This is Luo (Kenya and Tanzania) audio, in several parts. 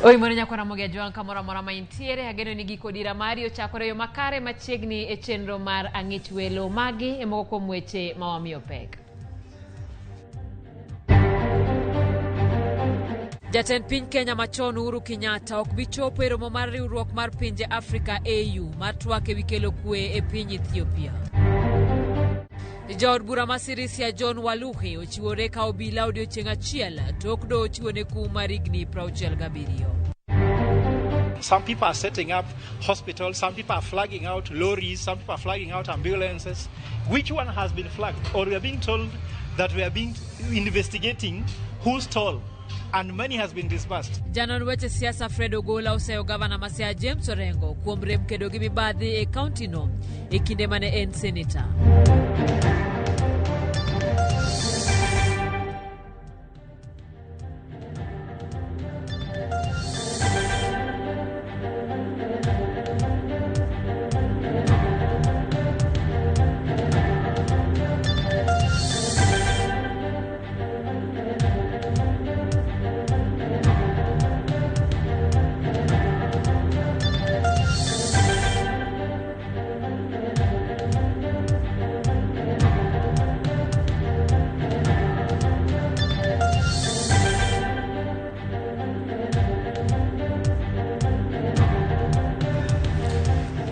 Oimore nyakwa Ramogi Ajwang' kamoro amora ma intiere, ageno ni giko dira mari ochakore e yo makare machiegni e chenro mar ang'ich welo. Magi e moko kuom weche ma wamiyo pek. Jatend piny Kenya machon Uhuru Kenyatta ok bi chopo e romo mar riwruok mar pinje Afrika AU mar twak ewi kelo kwe e piny Ethiopia. Jaod bura ma Sirisia John Waluhe ochiwore ka obila odiochieng' achiel tok doho ochiwone kum mar higni 67. Some people are setting up hospitals, some people are flagging out lorries, some people are flagging out ambulances. Which one has been flagged? Or we are being told that we are being investigating who stole and money has been disbursed. Janon weche siasa Fred Ogola oseyo gavana ma Siaya James Orengo kuom rem kedo gi mibadhi e kauntino e kinde mane en seneta.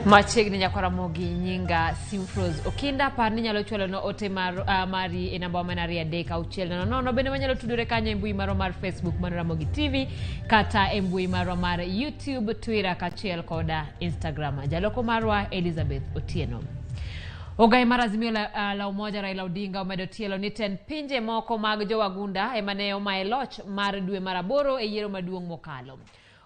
Machiegni nyakwa Ramogi, nyinga Simfros Okinda. Par ni inyalo chwalonwa ote mar, mari e namba wa 23600. Bende wanyalo tudore kanyo e mbui marwa mar Facebook mar Ramogi TV kata e mbui marwa mar YouTube, Twitter kaachiel koda Instagram. Jaloko marwa Elizabeth Otieno. Ogai mar Azimio la Umoja Raila Odinga omedo tielo ni tend pinje moko mag jowagunda ema ne omaye loch mar dwe mar aboro e yiero maduong' mokalo.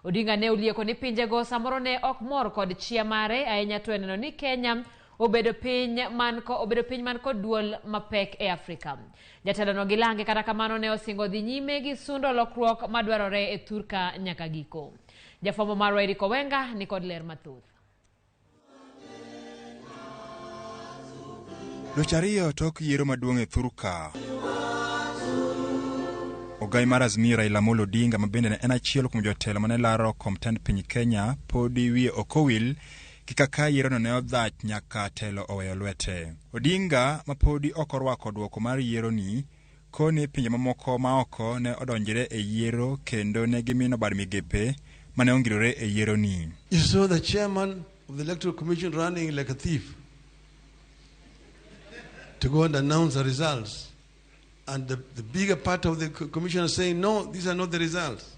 Odinga ne olieko ni pinjego samoro ne ok mor kod chia mare ahinya to neno ni Kenya obedo piny man ko, obedo piny man kod duol mapek e Afrika. Jatelono gi lange kata kamano ne osingo dhi nyime gi sundo lokruok madwarore e thurka nyaka giko. Jafwambo marwa Eric Owenga ni kod ler mathoth. Dweche ariyo tok yiero maduong' e thurka. Ogai mar Azimio Raila Amolo Odinga ma bende ne en achiel kuom jotelo mane laro kom tend piny Kenya podi wiye ok owil gi kaka yierono ne odhach nyaka telo oweyo lwete. Odinga ma podi ok orwako dwoko mar yieroni koni pinje mamoko ma oko ne odonjre e yiero kendo ne gimino bad migepe mane ongirore e yieroni. You saw the chairman of the Electoral Commission running like a thief to go and announce the results. And the bigger part of the commission is saying, no, these are not the results.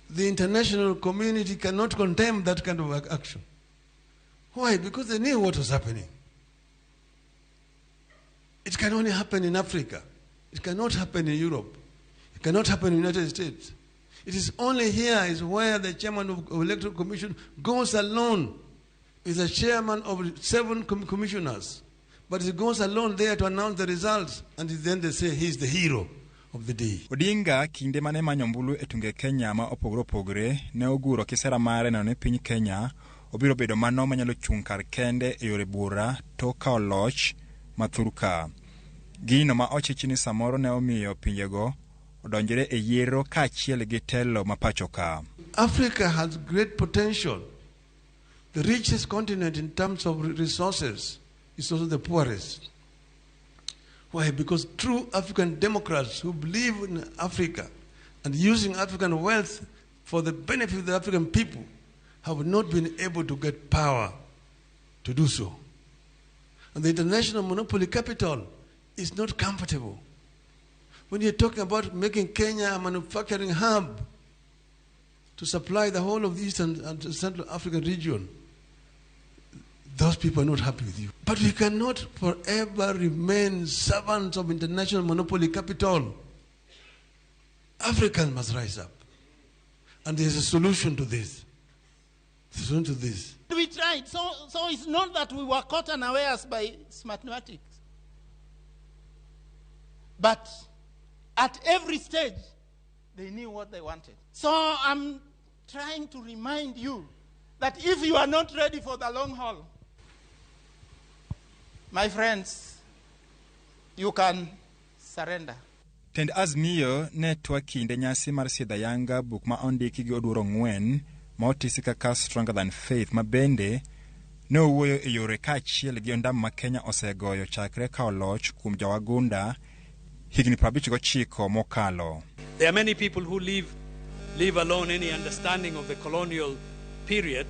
The international community cannot condemn that kind of action. Why? Because they knew what was happening. It can only happen in Africa. It cannot happen in Europe. It cannot happen in the United States. It is only here is where the chairman of Electoral Commission goes alone. He's a chairman of 7 commissioners. But he goes alone there to announce the results, and then they say he's the hero of the day. Odinga kinde mane manyo ombulu e tunge Kenya ma opogore opogore ne oguro kisera mare neno ni piny Kenya obiro bedo mano manyalo chung' kar kende e yore bura tok kawo loch ma thurka. Gino ma ochichi ni samoro ne omiyo pinjego odonjore e yiero kaachiel gi telo ma pacho ka. Africa has great potential. The richest continent in terms of resources is also the poorest. Why? Because true African Democrats who believe in Africa and using African wealth for the benefit of the African people have not been able to get power to do so. And the international monopoly capital is not comfortable. When you're talking about making Kenya a manufacturing hub to supply the whole of the Eastern and Central African region, those people are not happy with you. But we cannot forever remain servants of international monopoly capital. Africans must rise up. And there's a solution to this. Solution to this. We tried. So it's not that we were caught unawares by Smartmatics. But at every stage, they knew what they wanted. So I'm trying to remind you that if you are not ready for the long haul, my friends, you can surrender. Tend Azimio ne twa kinde nyasi mar sidho ayanga buk ma ondiki gi Oduor Ong'wen ma otisi kaka Stronger Than Faith ma bende ne owuoyo e yore kaachiel gi ondamo ma Kenya osegoyo chakre kawo loch kuom jowagunda higni 59 mokalo. There are many people who leave alone any understanding of the colonial period,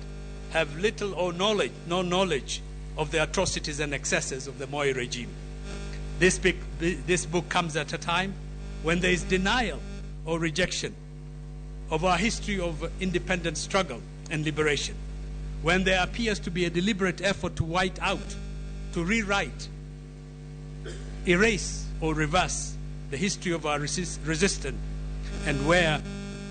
have little or no knowledge of the atrocities and excesses of the Moi regime. This book comes at a time when there is denial or rejection of our history of independent struggle and liberation, when there appears to be a deliberate effort to white out, to rewrite, erase or reverse the history of our resistance, and where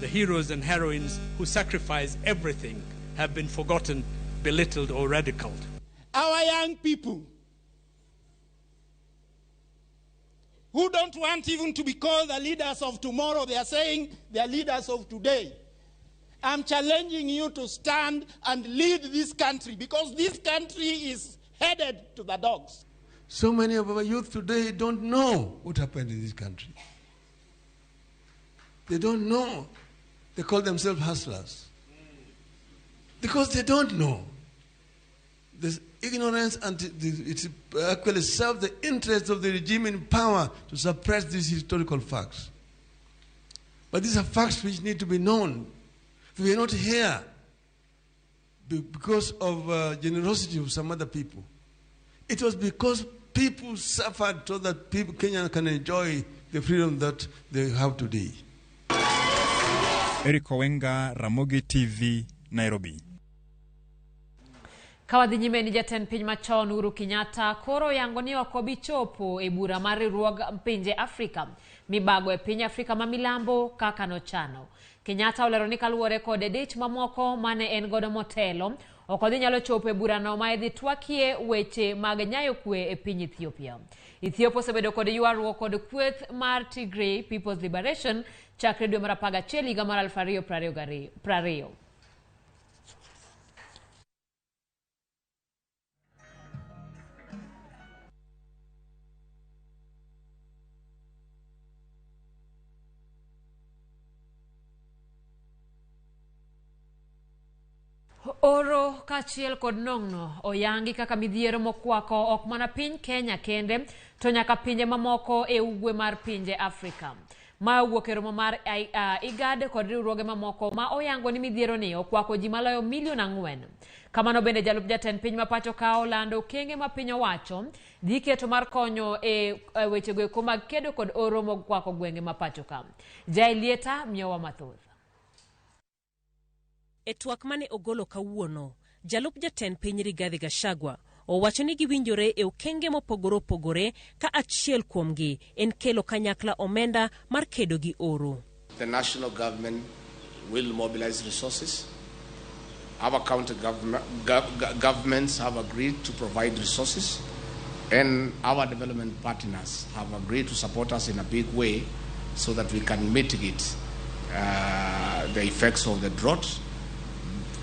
the heroes and heroines who sacrificed everything have been forgotten, belittled or ridiculed. Our young people who don't want even to be called the leaders of tomorrow, they are saying they are leaders of today. I'm challenging you to stand and lead this country, because this country is headed to the dogs. So many of our youth today don't know what happened in this country. They don't know. They call themselves hustlers because they don't know. This ignorance, and it actually serves the interests of the regime in power to suppress these historical facts. But these are facts which need to be known. We are not here because of generosity of some other people. It was because people suffered so that people, Kenya can enjoy the freedom that they have today. Eric Owenga, Ramogi TV, Nairobi. Kawadhi nyime ni jatend piny machon Uhuru Kenyatta koro yango ni ok obi chopo e bura mar riwruog pinje Afrika mibago e piny Afrika ma milambo kaka nochano. Kenyatta olero ni kaluwore kod dich mamoko mane en godo motelo, ok odhi nyalo chopo e burano ma idhi twakie weche mag nyayo kwe e piny Ethiopia. Ethiopia osebedo kod ywaruok kod kweth mar Tigray People's Liberation chakre dwe mar 11 higa mar 2020. Oro kaachiel kod nong'no oyangi kaka midhiero mokwako ok mana piny Kenya kende to nyaka pinje mamoko e ugwe mar pinje Afrika. Ma owuok e romo mar IGAD kod riwruoge mamoko ma oyango ni midhiero ni okwako ji maloyo milion 4. Kamano bende jalup jatend piny ma pacho ka olando okenge ma piny owacho dhi keto mar konyo e wechego eko mag kedo kod oro mokwako gwenge ma pacho ka. Jaelieta miyowa mathoth. E twak mane ogolo kawuono, jalup jatend piny Rigathi Gachagua owacho ni giwinjore e okenge mopogore opogore ka achiel kuomgi en kelo kanyakla omenda mar kedo gi oro. The national government will mobilize resources. Our county governments have agreed to provide resources, and our development partners have agreed to support us in a big way so that we can mitigate the effects of the drought,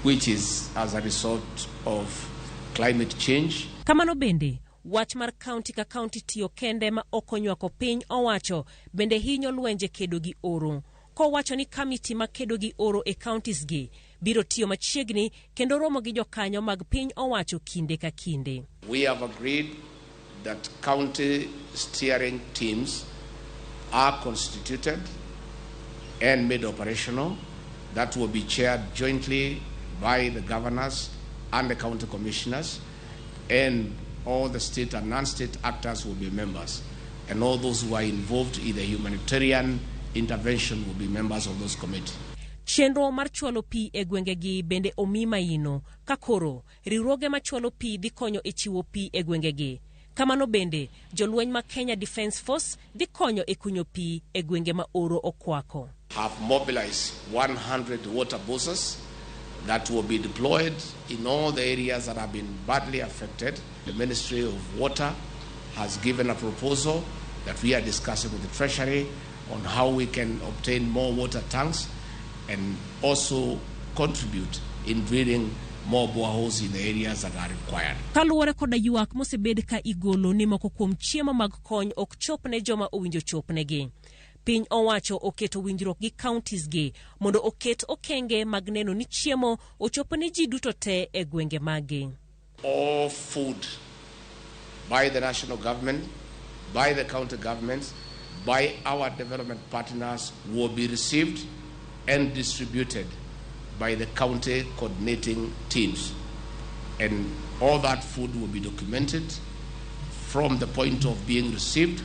which is as a result of climate change. Kamano bende, wach mar county ka county tiyo kende ma ok onywako piny owacho bende hinyo lwenje kedo gi oro. Kowacho ni kamiti ma kedo gi oro e counties gi biro tiyo machiegni kendo romo gi jokanyo mag piny owacho kinde ka kinde. We have agreed that county steering teams are constituted and made operational that will be chaired jointly by the governors and the county commissioners, and all the state and non-state actors will be members, and all those who are involved in the humanitarian intervention will be members of those committees. Chenro mar chwalo pi e gwengegi bende omi maino ka koro riwruoge machwalo pi dhi konyo e chiwo pi e gwengegi. Kamano bende jolweny ma Kenya Defence Force dhi konyo e kunyo pi e gwenge ma oro okwako. Have mobilized 100 water buses that will be deployed in all the areas that have been badly affected. The Ministry of Water has given a proposal that we are discussing with the Treasury on how we can obtain more water tanks and also contribute in drilling more boreholes in the areas that are required. Kaluwore koda ywak mosebed ka igolo ni moko kuom chiemo mag kony ok chop ne joma owinjo chopnegi. Piny owacho oketo winjruok gi counties gi mondo oket okenge mag neno ni chiemo ochopo ne ji duto te e gwenge maggi. All food by the national government, by the county governments, by our development partners will be received and distributed by the county coordinating teams. And all that food will be documented from the point of being received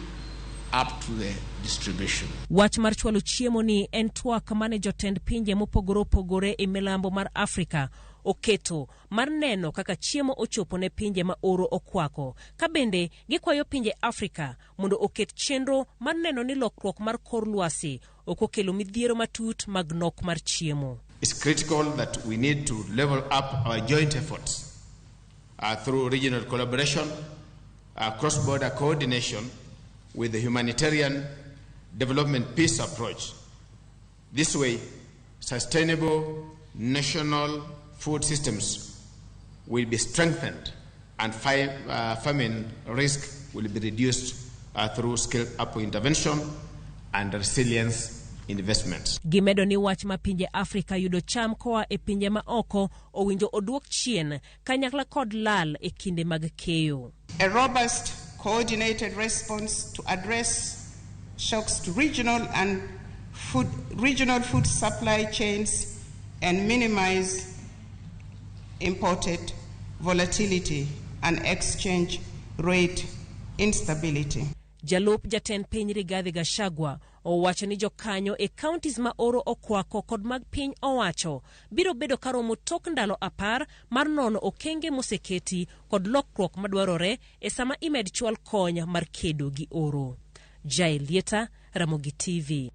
up to the distribution. Wach mar chwalo chiemo ni en twak mane jotend pinje mopogore opogore e milambo mar Afrika oketo mar neno kaka chiemo ochopo ne pinje ma oro okwako, ka bende gikwayo pinje Afrika mondo oket chenro mar neno ni lokruok mar kor lwasi ok okelo midhiero matut mag nok mar chiemo. It's critical that we need to level up our joint efforts through regional collaboration, cross-border coordination with the humanitarian development peace approach. This way, sustainable national food systems will be strengthened and famine risk will be reduced through scale-up intervention and resilience investments. Gimedo ni wach ma pinje Afrika yudo cham koa e pinje ma oko owinjo oduok chien kanyakla kod lal e kinde mag keyo. A robust, coordinated response to address shocks to regional food supply chains and minimize imported volatility and exchange rate instability. Jalup jatend piny Rigathi Gachagua owacho ni jokanyo e counties ma oro okwako kod mag piny owacho biro bedo karomo tok ndalo 10 mar nono okenge moseketi kod lokruok madwarore e sama imed chwal kony mar kedo gi oro. Jael Lieta, Ramogi TV.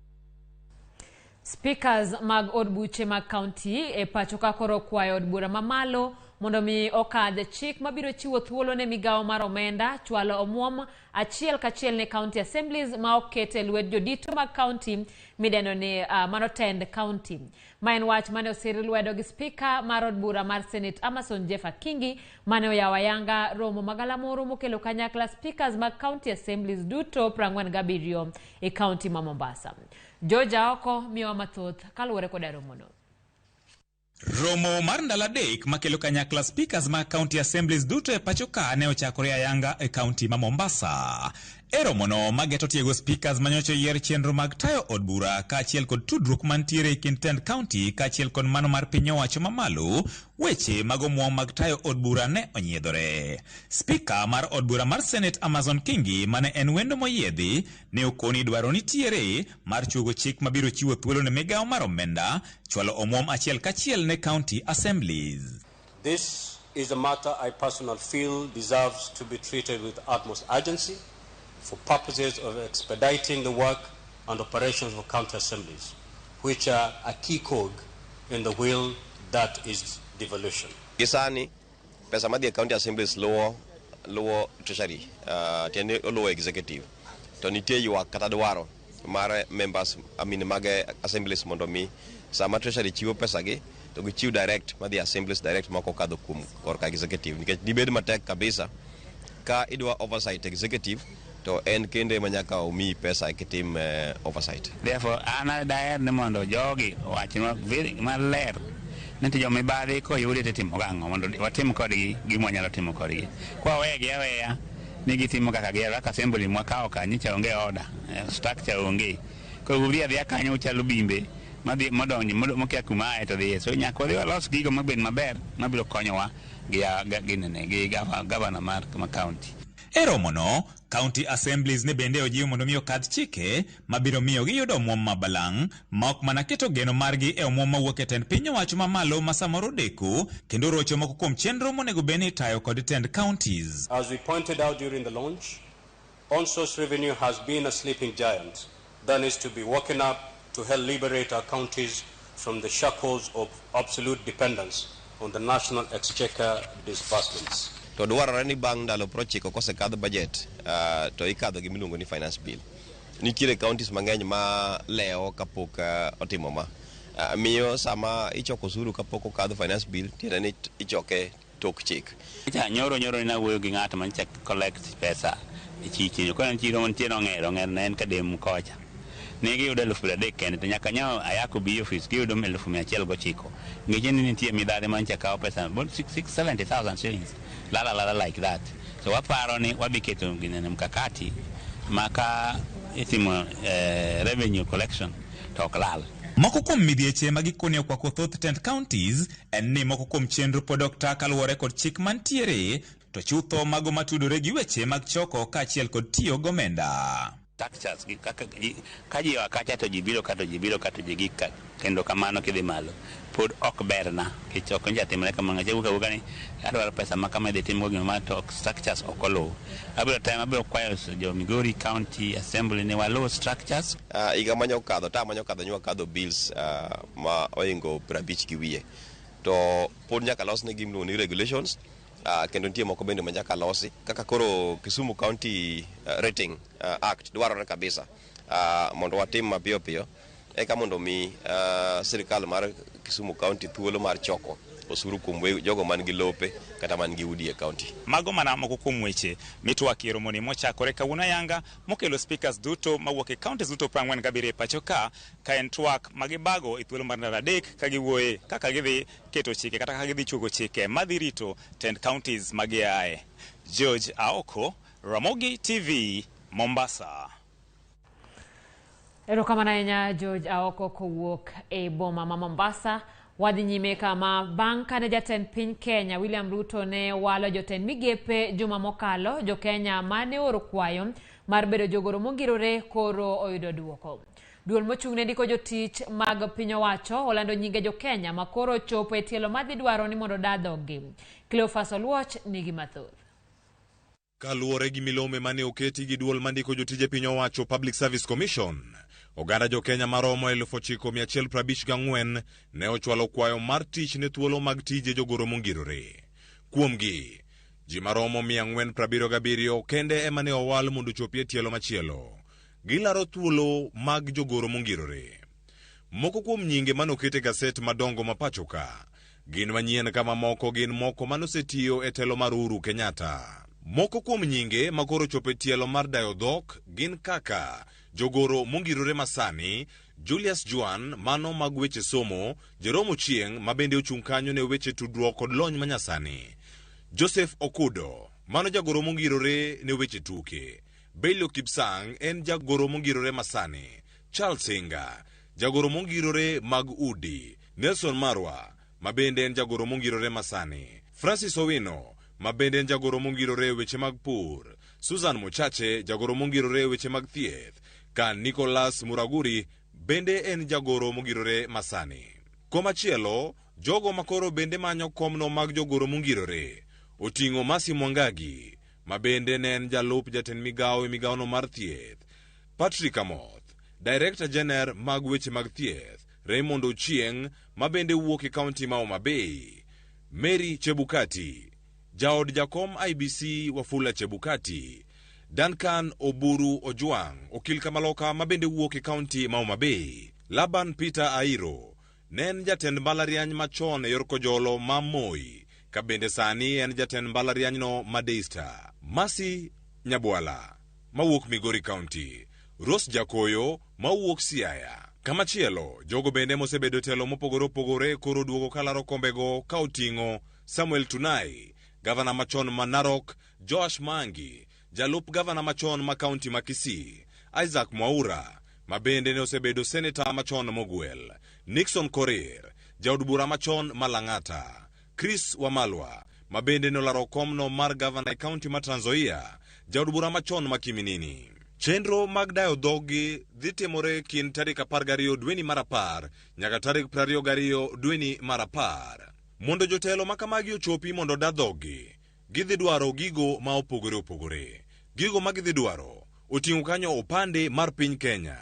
Speakers mag od buche mag county e pacho ka koro kwayo od bura mamalo mondo mi okadh chik mabiro chiwo thuolo ne migawo mar omenda chwalo omuom achiel kachiel ne county assemblies ma ok e lwet jodito mag county midendo ni manotend county. Ma en wach mane osir lwedo gi spika mar od bura mar Senate Amason Jeff Akingi mane oyawo ayanga romo magalamoro mokelo kanyakla speakers mag county assemblies duto 47 e county ma Mombasa. George Aoko miyowa mathoth kaluwore koda romono. Romo mar ndalo 3 makelo kanyakla speakers mag county assemblies duto e pacho ka ne ochakore ayanga e county ma Mombasa. E romono mageto tiego speakers manyocha oyier chenro mag tayo od bura kaachiel kod tudruok mantiere e kind tend county kaachiel kod mano mar piny owacho mamalo, weche mag omuom mag tayo od bura ne onyiedhore. Spika mar od bura mar Senate Amazon Kingi mane en wendo moyiedhi ne okoni dwaro nitiere mar chuogo chik mabiro chiwo thuolo ne migawo mar omenda chwalo omuom achiel kachiel ne county assemblies. This is a matter I personally feel deserves to be treated with utmost urgency for purposes of expediting the work and operations of county assemblies, which are a key cog in the wheel that is devolution. Gisani, pesa madhi e county assemblies luwo treasury, tiende oluwo executive. To nitie ywak kata dwaro mar members, I mean mag assemblies mondo mi sama treasury chiwo pesa gi to gichiw direct madhi assemblies direct mok okadho kuom korka executive, nikech dibed matek kabisa ka idwa oversight executive to en kende ma nyaka omiyi pesa kitim oversight. Therefore, an daher ni mondo jogi owachnwa maler ni to jomibadhi koyudi to itimo gang'o mondo watim kodgi gima wanyalo timo kodgi. Kwa wegi aweya ni gitimo kaka gihero, kaka assembly mwakawo ka nyicha onge order, structure onge. Koro udhi adhiya kanyo uchalo bimbe madhi modonjo mokia kuma aye to dhiye. So nyaka wadhi walos gigo mabed maber mabiro konyowa gi ginene gi gavana mar county. E romono, county assemblies ne bende ojiw mondo mi okadh chike mabiro miyo giyudo omuom mabalang' ma ok mana keto geno margi e omuom mawuok e tend piny owacho mamalo ma samoro deko kendo rocho moko kuom chenro monego bed ni itayo kod tend counties. As we pointed out during the launch, on-source revenue has been a sleeping giant that needs to be woken up to help liberate our counties from the shackles of absolute dependence on the national exchequer disbursements. To dwarore ni bang' ndalo 90 kosekadh budget, to ikadho gima iluongo ni finance bill. Nitiere counties mang'eny ma lewo kapok otimo ma. Miyo sama ichoko osuru kapok okadh finance bill, tiende ni ichoke tok chik. Nyoro ne awuoyo gi ng'ato manyicha collect pesa e chichni. Koro en chiro mantie nong'ero, ong'ero ne en Kadem kocha. Ne giyudo 30,000 kende to nyaka nyawo ayako bi ofis giyudo 109,000. Ngeche ni nitie midhadhi mancha kawo pesa about 70,000 shillings. Lala lala like that. So waparo ni wadhi keto ginene mkakati ma ka itimo revenue collection to ok lal. Moko kuom midhieche ma gikone okwako thoth tend counties en ni moko kuom chenro pod ok ta kaluwore kod chik mantiere, to chutho mago matudore gi weche mag choko kaachiel kod tiyo gomenda. Structures gi kaka ji, ka ji oa kacha to ji biro ka to ji biro ka to ji gik ka kendo kamano kidhi malo pod ok berna nikech ok nja timre kamano ng'acha wuok awuoka ni adwaro pesa ma kama idhi timgo gima ma to structures ok oluw. Abiro temo abiro kwayo jo Migori County Assembly ni waluw structures. Higa manyo okadho, term manyo okadho nyo wakadho bills ma ohingo 50 gi wiye. To pod nyaka los ne gimiluongo ni regulations, kendo nitie moko bende ma nyaka losi. Kaka koro Kisumu County Rating Act dwarore kabisa mondo watim mapiyo piyo eka mondo mi sirikal mar Kisumu County thuolo mar choko osuru kuom jogo man gi lope kata man gi udi e county. Mago mana moko kuom weche mitwak e romoni mochakore kawuono ayanga mokelo speakers duto mawuok e counties duto 47 e pacho ka ka en twak magibago e thuolo mar ndalo 3 ka giwuoye kaka gidhi keto chike kata kaka gidhi chuogo chike madhi rito tend counties magiaye. George Aoko, Ramogi TV, Mombasa. Erokamano ahinya George Aoko kowuok e boma ma Mombasa. Wadhi nyime kama bang' kane jatend piny Kenya William Ruto ne walo jotend migepe juma mokalo, jo Kenya mane ooro kwayo mar bedo jogoro mongirore koro oyudo duoko. Duol mochung' ne ndiko jotich mag piny owacho olando nyinge jo Kenya ma koro ochopo e tielo madhi dwaro ni mondo oda dhoggi. Cleophas Oluoch nigi mathoth. Kaluwore gi milome mane oketi gi duol mandiko jotije piny owacho Public Service Commission, oganda jo Kenya maromo 9,154 ne ochwalo kwayo mar tich ne thuolo mag tije jogoro mongirore. Kuomgi, ji maromo 477 kende ema ne owal mondo ochopi e tielo machielo. Gilaro thuolo mag jogoro mongirore. Moko kuom nyinge manoket e gaset madongo ma pacho ka gin manyien ka mamoko gin moko manosetiyo e telo mar Uhuru Kenyatta. Moko kuom nyinge makoro chopo e tielo mar dayo dhok gin kaka jogoro mongirore masani, Julius Juan mano mag weche somo, Jerome Ochieng ma bende ochung' kanyo ne weche tudruok kod lony manyasani, Joseph Okudo mano jagoro mongirore ne weche tuke, Belio Kipsang en jagoro mongirore masani, Charles Hinga jagoro mongirore mag udi, Nelson Marwa ma bende en jagoro mongirore masani, Francis Owino ma bende en jagoro mongirore weche mag pur, Susan Mochache jagoro mongirore weche mag thieth, ka Nicholas Muraguri bende en jagoro mongirore masani. Komachielo, jogo makoro bende manyo komno mag jogoro mongirore oting'o Mercy Mwangagi ma bende ne en jalup jatend migawo e migawono mar thieth, Patrick Amoth, Director General mag weche mag thieth, Raymond Ochieng ma bende wuok e kaunti ma Homa Bay, Mary Chebukati, jaod jakom IBC Wafula Chebukati, Duncan Oburu Ojwang, okil kamaloka ma bende wuok e kaunti ma Homa Bay, Laban Peter Airo, ne en jatend mbalariany machon e yor Kojolo ma Moi, ka bende sani en jatend mbalarianyno ma Daystar, Mercy Nyabwala mawuok Migori County, Rose Jakoyo mawuok Siaya. Kamachielo, jogo bende mosebedo telo mopogore opogore koro duogo kalaro kombego ka oting'o Samuel Tunai, gavana machon ma Narok, Joash Mangi, jalup gavana machon ma kaunti ma Kisii, Isaac Mwaura, ma bende ne osebedo seneta machon mogwel, Nixon Korir, jaod bura machon ma Lang'ata, Chris Wamalwa, ma bende nolaro komno mar gavana e kaunti ma Trans Nzoia, jaod bura machon ma Kiminini. Chenro mag dayo dhoggi dhi timore kind tarik 12 dweni mar 10 nyaka tarik 22 dweni mar 10. Mondo jotelo ma kamagi ochopi mondo oda dhoggi, gidhi dwaro gigo ma opogore opogore. Gigo ma gidhi dwaro oting'o kanyo opande mar piny Kenya,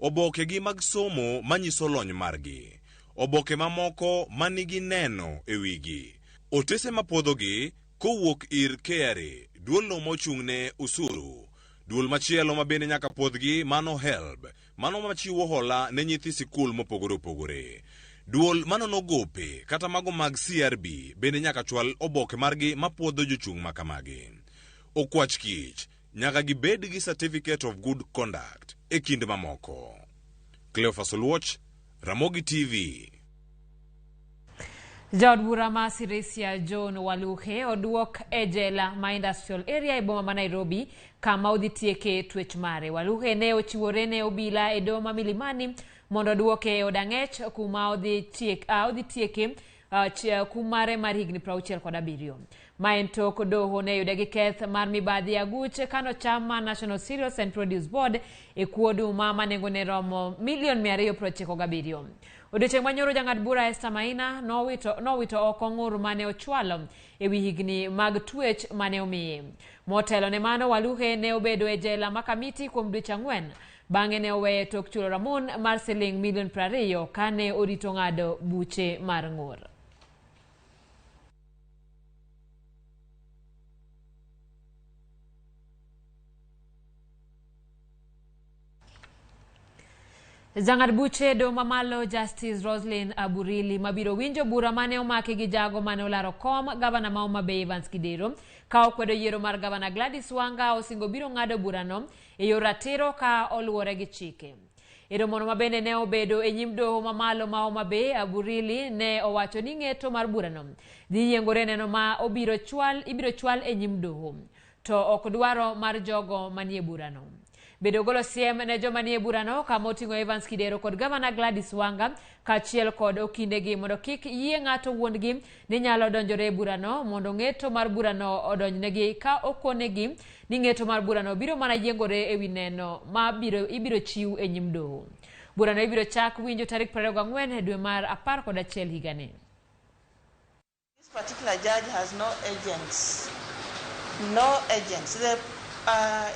oboke gi mag somo manyiso lony margi, oboke mamoko manigi neno e wigi, otese mapuodhogi kowuok ir KRA, duolno mochung'ne usuru. Duol machielo ma bende nyaka puodhgi mano HELB, mano machiwo hola ne nyithi sikul mopogore opogore. Duol manono gope kata mago mag CRB bende nyaka chwal oboke margi mapuodho jochung' makamagi. Okwach kich nyaka gibed gi certificate of good conduct e kind mamoko. Cleophas Oluoch, Ramogi TV. Jaod bura ma Sirisia John Waluke oduok e jela ma Industrial Area e boma ma Nairobi kama odhi tieke twech mare. Waluke ne ochiwore ne obila e doho ma Milimani mondo oduoke e od ang'ech kuma odhi tieke kum mare mar higni 67. Ma en tok doho ne yude gi keth mar mibadhi aguch kano cham mar National Cereals and Produce Board e kuo oduma ma nengone romo milion 297. Odiochieng' manyoro jang'ad bura Esther Maina nowito oko ng'ur mane ochwalo ewi higni mag twech mane omiye. Motelo ne mano, Waluke ne obedo e jela ma Kamiti kuom dweche 4. Bang'e ne oweye tok chulo ramon mar siling milion 20 kane orito ng'ado buche mar ng'ur. Jang'ad buche doho mamalo Justice Roslyn Aburili mabiro winjo bura mane omaki gi jago mane olaro kom gavana ma Homa Bay Evans Kidero ka okwedo yiero mar gavana Gladys Wanga osingo biro ng'ado burano e yor ratiro ka oluwore gi chike. E romono ma bende ne obedo e nyim doho mamalo ma Homa Bay, Aburili ne owacho ni ng'eto mar burano dhi yiengore neno ma ibiro chwal e nyim doho to ok dwaro mar jogo manie burano. Bedo golo siem ne joma nie burano kama oting'o Evans Kidero kod gavana Gladys Wanga kaachiel kod okindegi mondo kik yie ng'ato wuondgi ni nyalo donjore e burano mondo ng'eto mar burano odonjnegi ka okonegi ni ng'eto mar burano biro mana yiengore ewi neno ma ibiro chiw e nyim doho. Burano ibiro chak winjo tarik 24 dwe mar 11 higani. This particular judge has no agents. No agents.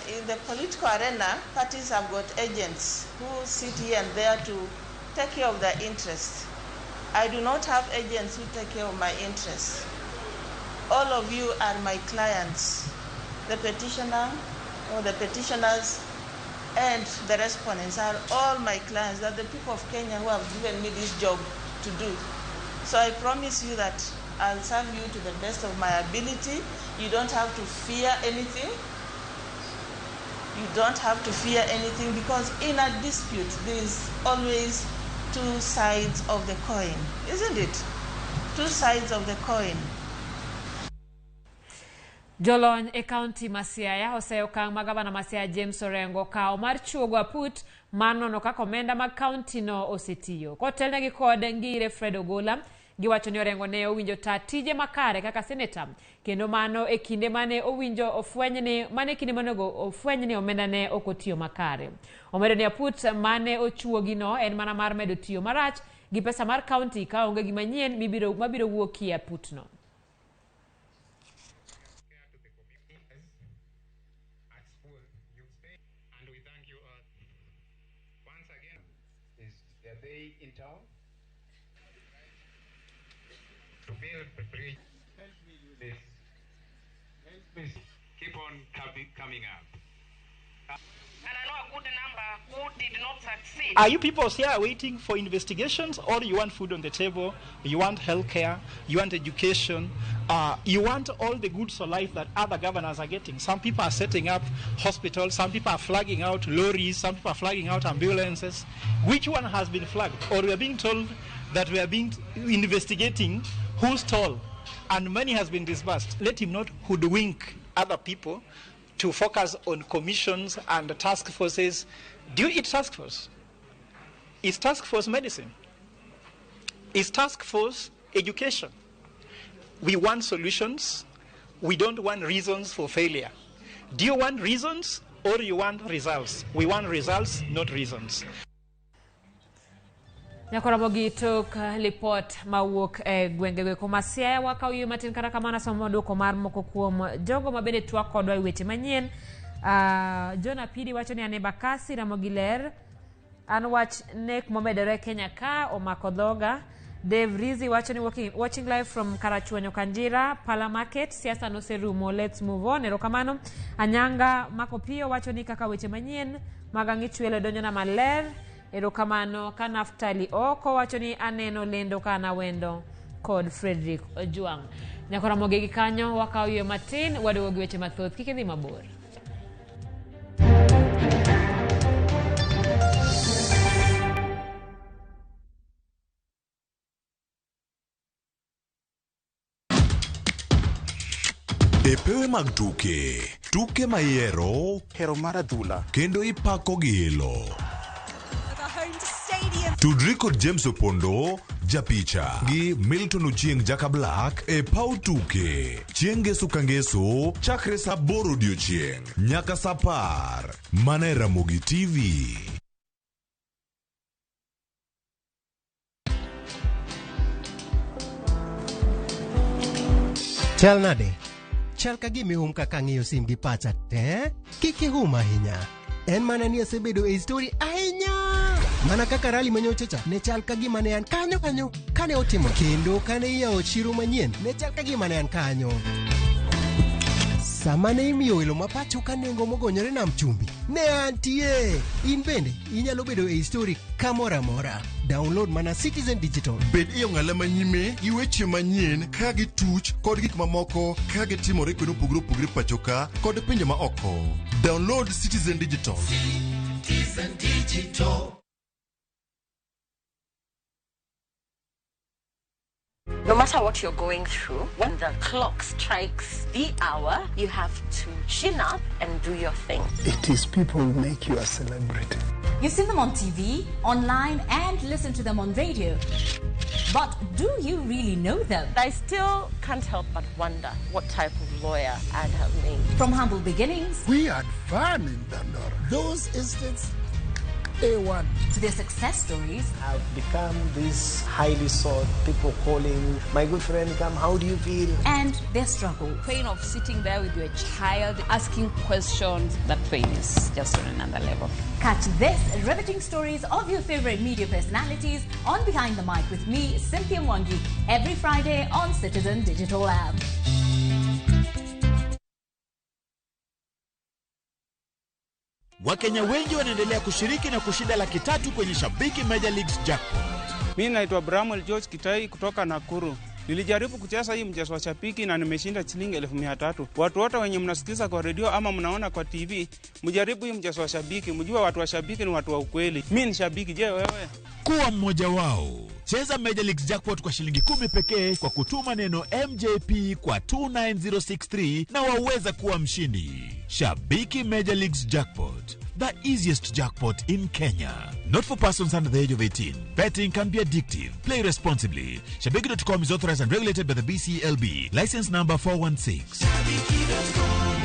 In the political arena, parties have got agents who sit here and there to take care of their interests. I do not have agents who take care of my interests. All of you are my clients, the petitioner or the petitioners and the respondents are all my clients. They are the people of Kenya who have given me this job to do. So I promise you that I'll serve you to the best of my ability. You don't have to fear anything. You don't have to fear anything because in a dispute, there is always two sides of the coin, isn't it? Two sides of the coin. Jolony e kaunti ma Siaya oseyo okang' ma gavana ma Siaya James Orengo okawo mar chuogo aput mar nono kaka omenda mag kaunti no osetiyo. Kotelnegi kod Ngire Fred Ogola, giwacho ni Orengo ne owinjo ta tije makare kaka seneta kendo mano e kinde mane owinjo ofweny ni omenda ne ok otiyo makare. Omedo ni aput mane ochuogino en mana mar medo tiyo marach gi pesa mar kaunti ka onge gima nyien mabiro wuokie aputno. Keep on coming up. And I know a good number who did not succeed. Are you people here waiting for investigations, or you want food on the table, you want healthcare, you want education, you want all the goods of life that other governors are getting? Some people are setting up hospitals, some people are flagging out lorries, some people are flagging out ambulances. Which one has been flagged? Or we are being told that we are being investigating who stole and money has been disbursed. Let him not hoodwink other people to focus on commissions and task forces. Do you eat task force? Is task force medicine? Is task force education? We want solutions. We don't want reasons for failure. Do you want reasons or you want results? We want results, not reasons. Nyakoromogi tok lipot mawuok e gwenge go ma Siaya wakaw yie matin kata kamano somo duoko mar moko kuom jogo ma bende twak kodwa e weche manyien. John Apidi wacho ni an e Bakasi Ramogi ler an wach nek momedore Kenya ka omako dhoga. Dave Rizi wacho ni watching live from Karachuonyo Kanjira Pala Market, siasa noserumo, let's move on. Erokamano. Anyanga Makopio wacho ni kaka weche manyien mag ang'ichwelo donjona maler. Erokamano. Ka Naftali Oko wacho ni aneno lendo kana wendo kod Frederick Ojwang. Nyakoromogi gi kanyo wakaw yie matin waduogo gi weche mathoth, kik idhi mabor. E pewe mag tuke, tuke ma ihero, hero mar adhula, kendo ipako gi ilo. Tudri kod James Opondo, japicha, gi Milton Ochieng Jaka Black e paw tuke. Chieng' ngeso ka ngeso, chakre saa 8 odiochieng' nyaka saa 10. Mana e Ramogi TV. Chal nade? Chal ka gima ihum kaka ang'iyo sim gi pacha te. Kik ihum ahinya. En mana ni asebedo e story ahinya. Mana kaka rali manyocha cha ne chal ka gima ne an kanyo kanyo kane otimo kendo kane iyawo chiro manyien ne chal ka gima ne an kanyo. Sama ne imiyo welo ma pacho ka nengo mogonyore nam chumbi, ne antie. In bende inyalo bedo e story kamoro amora. Download mana Citizen Digital. Bed e ong'ala manyime gi weche manyien ka gituch kod gik mamoko ka gitimore kuonde mopogore opogore pacho ka kod pinje ma oko. Download Citizen Digital. Citizen Digital. No matter what you're going through, when the clock strikes the hour, you have to chin up and do your thing. It is people who make you a celebrity. You've seen them on TV, online, and listen to them on radio. But do you really know them? I still can't help but wonder what type of lawyer I'd have made. From humble beginnings. We had fun in Dandora. Those instincts, A1. To their success stories. I've become this highly sought, people calling, my good friend, come, how do you feel? And their struggle. Pain of sitting there with your child, asking questions, that pain is just on another level. Catch this riveting stories of your favorite media personalities on Behind the Mic with me, Cynthia Mwangi, every Friday on Citizen Digital App. Wakenya wengi wanaendelea kushiriki na kushinda 300,000 kwenye Shabiki Major Leagues Jackpot. Mimi naitwa Bramwell George Kitai kutoka Nakuru. Nilijaribu kucheza hii mchezo wa Shabiki na nimeshinda shilingi 300,000. Watu wote wenye mnasikiza kwa redio ama mnaona kwa TV, mjaribu hii mchezo wa Shabiki, mjue watu wa Shabiki ni watu wa ukweli. Mimi ni shabiki, je wewe? Kuwa mmoja wao. Cheza Major Leagues Jackpot kwa shilingi 10 pekee kwa kutuma neno MJP kwa 29063 na waweza kuwa mshindi. Shabiki Major Leagues Jackpot, the easiest jackpot in Kenya. Not for persons under the age of 18. Betting can be addictive. Play responsibly. Shabiki.com is authorized and regulated by the BCLB. License number 416. Shabiki.com.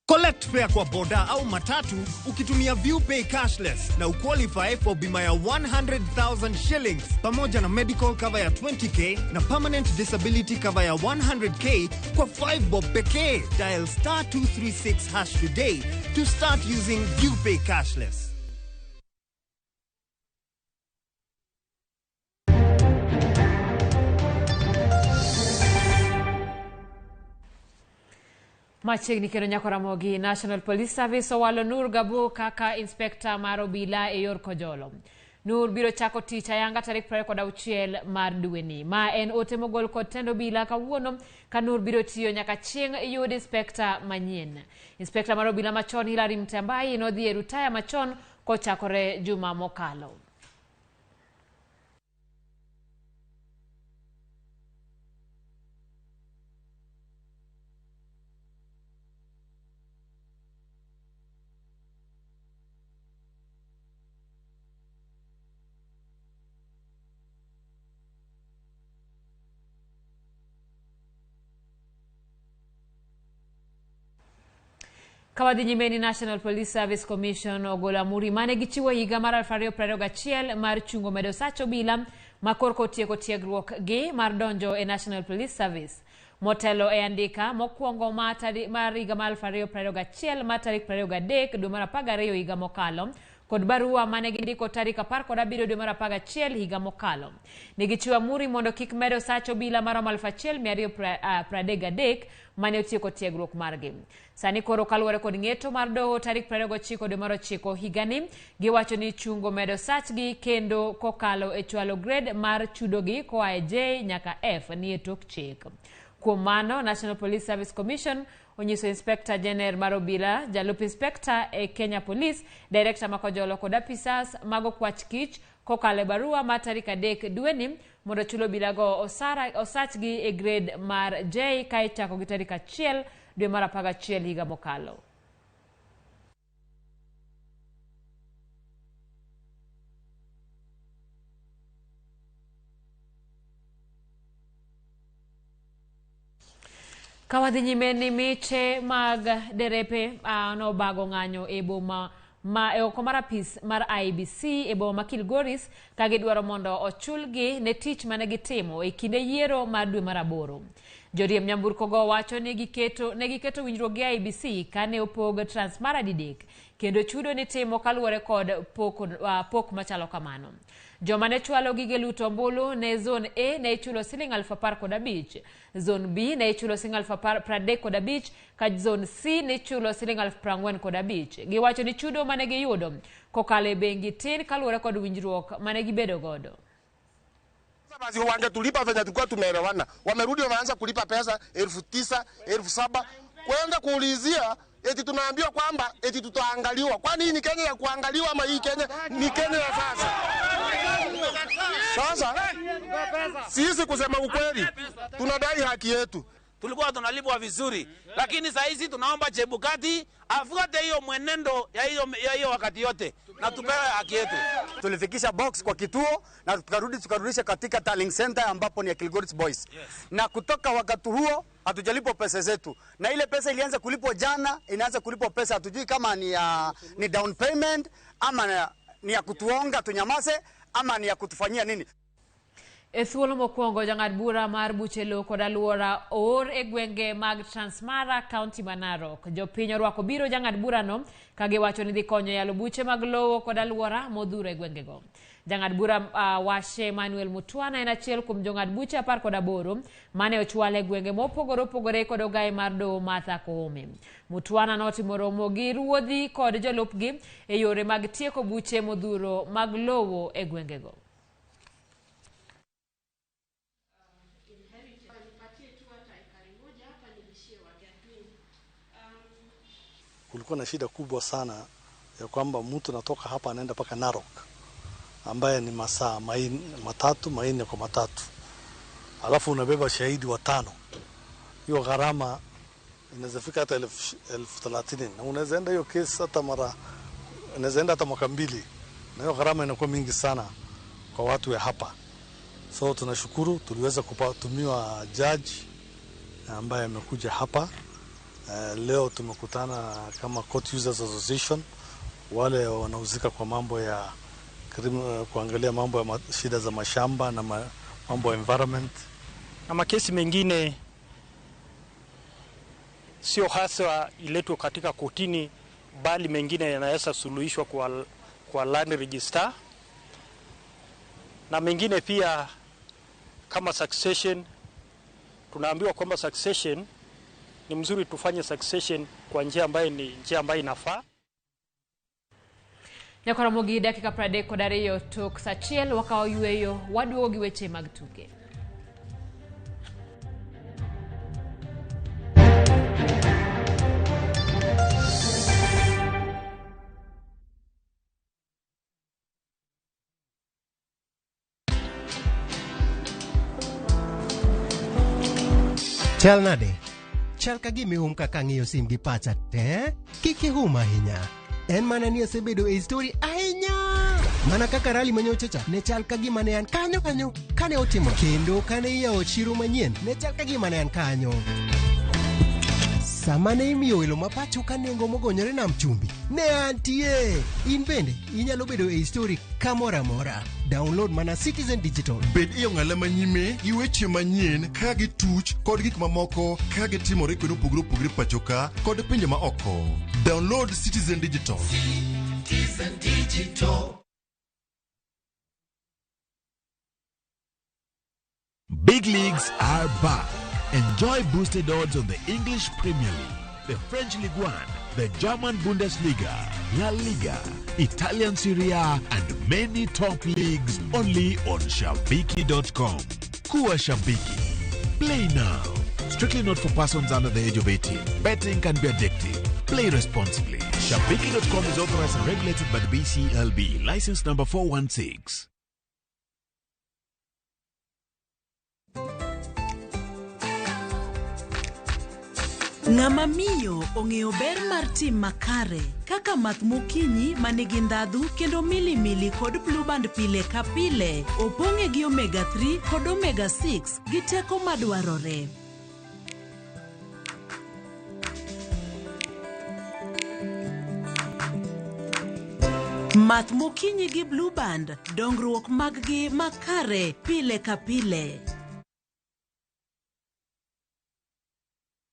Collect fare kwa boda au matatu ukitumia ViewPay cashless na uqualify for bima ya 100,000 shillings pamoja na medical cover ya 20k na permanent disability cover ya 100k kwa 5 bob pekee. Dial *236# today to start using ViewPay cashless. Machiegni kendo nyako Ramogi, National Police Service owalo Nur Gabu kaka inspekta mar obila e yor Kojolo. Nur biro chako tich ayanga tarik 26 mar dweni. Ma en ote mogol kod tend obila kawuono ka Nur biro tiyo nyaka chieng' yud inspekta manyien. Inspekta mar obila machon Hilary Mtambai nodhi e rutaya machon kochakore juma mokalo. Kawadhi nyime ni National Police Service Commission ogolo amuri mane gichiwo higa mar 2021 mar chungo medo sach obila ma korka otieko tiegruok gi mar donjo e National Police Service. Motelo e andika mokwongo mar higa mar 2021 mar tarik 23 dwe mar 12 higa mokalo kod barua mane gindiko tarik 17 dwe mar 11 higa mokalo. Negichiwo amuri mondo kik medo sach obila maromo 1233 mane otieko tiegruok margi. Sani koro kaluwore kod ng'eto mar doho tarik 29 dwe mar 9 higani, giwacho ni chungo medo sachgi kendo kokalo e chwalo grade mar chudogi koa e J nyaka F ni e tok chik. Kuom mano, National Police Service Commission onyiso Inspector General mar obila, jalup inspector e Kenya Police, Director ma Kojolo kod apisas mag okwach kich Kokalo e barua mar tarik 3 dweni mondo chul obilago osachgi e grade mar J ka ichako gi tarik 1 dwe mar 11 higa mokalo. Ka wadhi nyime ni miche mag derepe nobago ng'anyo e boma ma e oko mar apis mar IEBC e boma ma Kilgoris ka gidwaro mondo ochulgi ne tich mane gitimo e kinde yiero mar dwe mar 8. Joriemb nyamburko go wacho ni ne giketo winjruok gi IEBC kane opog Transmara didek kendo chudo nitimo kaluwore kod pok machalo kamano. Joma ne chwalo gige luto ombulu ne zone A ne ichulo siling 15,000, zone B ne ichulo siling 35,000 ka zone C ne ichulo siling 45,000. Giwacho ni chudo mane giyudo kokalo e bengi tin kaluwore kod winjruok mane gibedo godo. Basi wangetulipa venye tulikuwa tumeelewana. Wamerudi wameanza kulipa pesa 9,000, 7,000 kwenda kuulizia eti tunaambiwa kwamba eti tutaangaliwa. Kwani hii ni Kenya ya kuangaliwa ama hii Kenya ni Kenya ya sasa? Sasa sisi kusema ukweli tunadai haki yetu. Tulikuwa tunalipwa vizuri, lakini saa hizi tunaomba Chebukati afuate hiyo mwenendo ya hiyo wakati yote na tupewe haki yetu. Tulifikisha box kwa kituo na tukarudisha katika tallying center ambapo ni ya Kilgoris Boys. Yes. Na kutoka wakati huo hatujalipwa pesa zetu. Na ile pesa ilianza kulipwa jana, inaanza kulipwa pesa hatujui kama ni down payment ama ni ya kutuonga tunyamaze ama ni ya kutufanyia nini. E thuolo mokwongo jang'ad bura mar buche lowo kod alwora oor e gwenge mag Transmara, kaunti ma Narok. Jopiny orwako biro jang'ad burano ka giwacho ni dhi konyo yalo buche mag lowo kod alwora modhuro e gwengego. Jang'ad bura Washe Manuel Mutwana en achiel kuom jong'ad buche 18 mane ochwal e gwenge mopogore opogore kod ogaye mar doho Martha Koome. Mutwana notimo romo gi ruodhi kod jolupgi e yore mag tieko buche modhuro mag lowo e gwengego. Kulikuwa na shida kubwa sana ya kwamba mtu natoka hapa anaenda paka Narok ambaye ni masaa matatu 4 kwa matatu, alafu unabeba shahidi 5. Hiyo gharama inaweza fika hata 30,000 na unaweza enda hiyo kesi hata mara, unaweza enda hata mwaka 2, na hiyo gharama inakuwa mingi sana kwa watu ya hapa. So tunashukuru tuliweza kutumiwa judge ambaye amekuja hapa. Leo tumekutana kama Court Users Association, wale wanahusika kwa mambo ya kuangalia mambo ya shida za mashamba na mambo ya environment. Na makesi mengine sio hasa iletwe katika kotini, bali mengine yanaweza suluhishwa kwa land register, na mengine pia kama succession. Tunaambiwa kwamba succession ni mzuri, tufanye succession kwa njia ambayo ni njia ambayo inafaa. Nyakoromogi dakika 32 tok saa 1 wakawo yweyo waduogo gi weche mag tuke. Chal nade? Chal ka gima ihum kaka ng'iyo sim gi pacha te, kik ihum ahinya. En mana ni asebedo e story ahinya. Mana kaka rally manyocha cha, ne chal ka gima ne an kanyo kanyo kane otimo, kendo kane iyawo chiro manyien, ne chal ka gima ne an kanyo. Sama ne imiyo welo ma pacho ka nengo mogonyore nam chumbi, ne antie. In bende inyalo bedo e story kamoro amora. Download mana Citizen Digital. Bed e ong'ala manyime gi weche manyien ka gituch kod gik mamoko ka gitimore kuonde mopogore opogore pacho ka kod pinje ma oko. Download Citizen Digital. Citizen Digital. Big leagues are back. Enjoy boosted odds on the English Premier League, the French Ligue 1, the German Bundesliga, La Liga, Italian Serie A, and many top leagues only on Shabiki.com. Kuwa Shabiki. Play now. Strictly not for persons under the age of 18. Betting can be addictive. Play responsibly. Shabiki.com is authorized and regulated by the BCLB. License number 416. Ng'ama miyo ong'eyo ber mar tim makare kaka math mokinyi ma nigi ndhadhu kendo milimili kod blueband pile ka pile opong'e gi omega 3 kod omega 6 gi teko madwarore. Math mokinyi gi blueband dongruok mag-gi makare pile ka pile.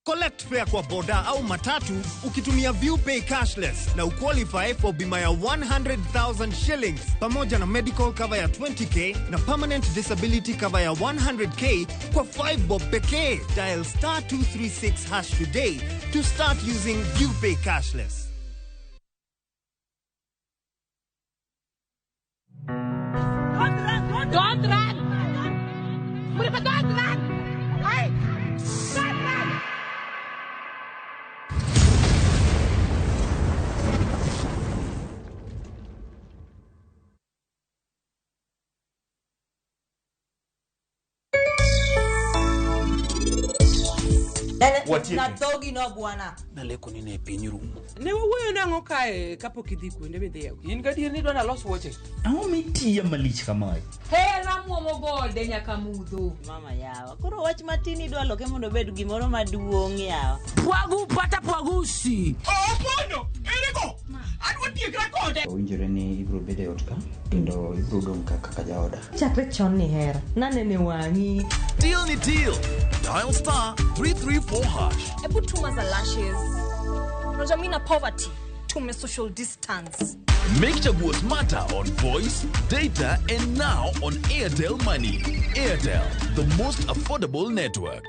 Collect fare kwa boda au matatu ukitumia ViewPay cashless na uqualify for bima ya 100,000 shillings pamoja na medical cover ya 20k na permanent disability cover ya 100k kwa 5 bob pekee. Dial star 236 hash today to start using ViewPay cashless. Don't run! Don't run! Murifa, don't run! Hey! Don't run! Nathogi no bwana. Naleko ni ne piny rumo. Ne wawuoyo nang'o kae kapok idhi kuonde midhiye? In gadier ni idwa nalos wuoche? Ang'o mitiya malich kamae? Hera muomo gode nyaka mudho. Mama yawa, koro wach matin idwa loke mondo obed gimoro maduong' yawa. Pwagu pata pwagusi. Opondo, erego. Adwa tiekra kode. Owinjore ni ibiro bedo e ot ka kendo ibiro dong' ka kaka jaoda. Chakre chon ni hera, nanene wang'i. Deal ni deal. Dial star 334 hash. Hebu tuma za lashes. Unajua mimi na poverty. Tume social distance. Make Chaguo smarter on voice, data, and now on Airtel Money. Airtel, the most affordable network.